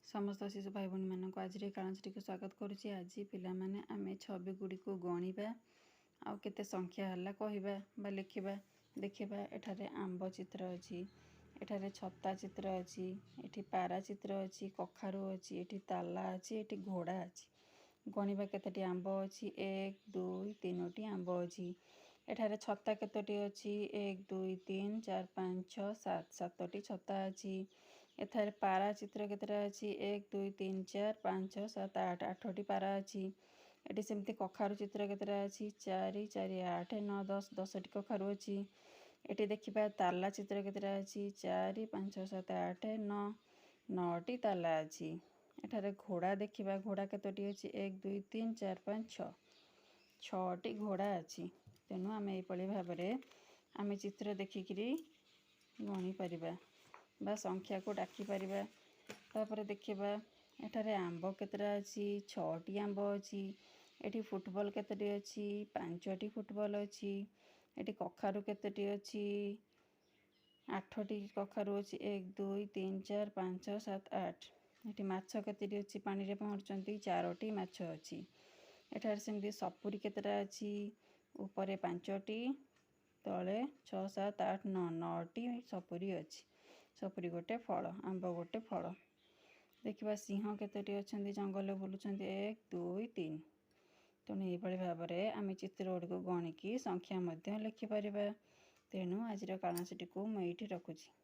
ସମସ୍ତ ଶିଶୁ ଭାଇ ଭଉଣୀମାନଙ୍କୁ ଆଜିର ଏହି କାଳାଂଶଟିକୁ ସ୍ୱାଗତ କରୁଛି। ଆଜି ପିଲାମାନେ, ଆମେ ଛବି ଗୁଡ଼ିକୁ ଗଣିବା ଆଉ କେତେ ସଂଖ୍ୟା ହେଲା କହିବା ବା ଲେଖିବା। ଦେଖିବା, ଏଠାରେ ଆମ୍ବ ଚିତ୍ର ଅଛି, ଏଠାରେ ଛତା ଚିତ୍ର ଅଛି, ଏଠି ପାରା ଚିତ୍ର ଅଛି, କଖାରୁ ଅଛି, ଏଠି ତାଲା ଅଛି, ଏଠି ଘୋଡ଼ା ଅଛି। ଗଣିବା କେତୋଟି ଆମ୍ବ ଅଛି। ଏକ, ଦୁଇ, ତିନୋଟି ଆମ୍ବ ଅଛି। ଏଠାରେ ଛତା କେତୋଟି ଅଛି? ଏକ, ଦୁଇ, ତିନି, ଚାରି, ପାଞ୍ଚ, ଛଅ, ସାତ। ସାତଟି ଛତା ଅଛି। ଏଠାରେ ପାରା ଚିତ୍ର କେତେଟା ଅଛି? ଏକ, ଦୁଇ, ତିନି, ଚାରି, ପାଞ୍ଚ, ଛଅ, ସାତ, ଆଠ। ଆଠଟି ପାରା ଅଛି। ଏଠି ସେମିତି କଖାରୁ ଚିତ୍ର କେତେଟା ଅଛି? ଚାରି, ଚାରି, ଆଠ, ନଅ, 10। 10ଟି କଖାରୁ ଅଛି। ଏଠି ଦେଖିବା, ତାଲା ଚିତ୍ର କେତେଟା ଅଛି? ଚାରି, ପାଞ୍ଚ, ସାତ, ଆଠ, ନଅ। ନଅଟି ତାଲା ଅଛି। ଏଠାରେ ଘୋଡ଼ା ଦେଖିବା, ଘୋଡ଼ା କେତୋଟି ଅଛି? ଏକ, ଦୁଇ, ତିନି, ଚାରି, ପାଞ୍ଚ, ଛଅ। ଛଅଟି ଘୋଡ଼ା ଅଛି। ତେଣୁ ଆମେ ଏଇଭଳି ଭାବରେ ଆମେ ଚିତ୍ର ଦେଖିକିରି ଗଣିପାରିବା ବା ସଂଖ୍ୟାକୁ ଡାକିପାରିବା। ତାପରେ ଦେଖିବା, ଏଠାରେ ଆମ୍ବ କେତେଟା ଅଛି? ଛଅଟି ଆମ୍ବ ଅଛି। ଏଠି ଫୁଟବଲ୍ କେତୋଟି ଅଛି? ପାଞ୍ଚଟି ଫୁଟବଲ୍ ଅଛି। ଏଠି କଖାରୁ କେତୋଟି ଅଛି? ଆଠଟି କଖାରୁ ଅଛି। ଏକ, ଦୁଇ, ତିନି, ଚାରି, ପାଞ୍ଚ, ଛଅ, ସାତ, ଆଠ। ଏଠି ମାଛ କେତୋଟି ଅଛି? ପାଣିରେ ପହଁରୁଛନ୍ତି। ଚାରୋଟି ମାଛ ଅଛି। ଏଠାରେ ସେମିତି ସପୁରୀ କେତେଟା ଅଛି? ଉପରେ ପାଞ୍ଚଟି, ତଳେ ଛଅ, ସାତ, ଆଠ, ନଅ। ନଅଟି ସପୁରୀ ଅଛି। ସପୁରୀ ଗୋଟେ ଫଳ, ଆମ୍ବ ଗୋଟେ ଫଳ। ଦେଖିବା, ସିଂହ କେତୋଟି ଅଛନ୍ତି, ଜଙ୍ଗଲରେ ବୁଲୁଛନ୍ତି? ଏକ, ଦୁଇ, ତିନି। ତେଣୁ ଏଇଭଳି ଭାବରେ ଆମେ ଚିତ୍ର ଗୁଡ଼ିକୁ ଗଣିକି ସଂଖ୍ୟା ମଧ୍ୟ ଲେଖିପାରିବା। ତେଣୁ ଆଜିର କାଳାଂଶଟିକୁ ମୁଁ ଏଇଠି ରଖୁଛି।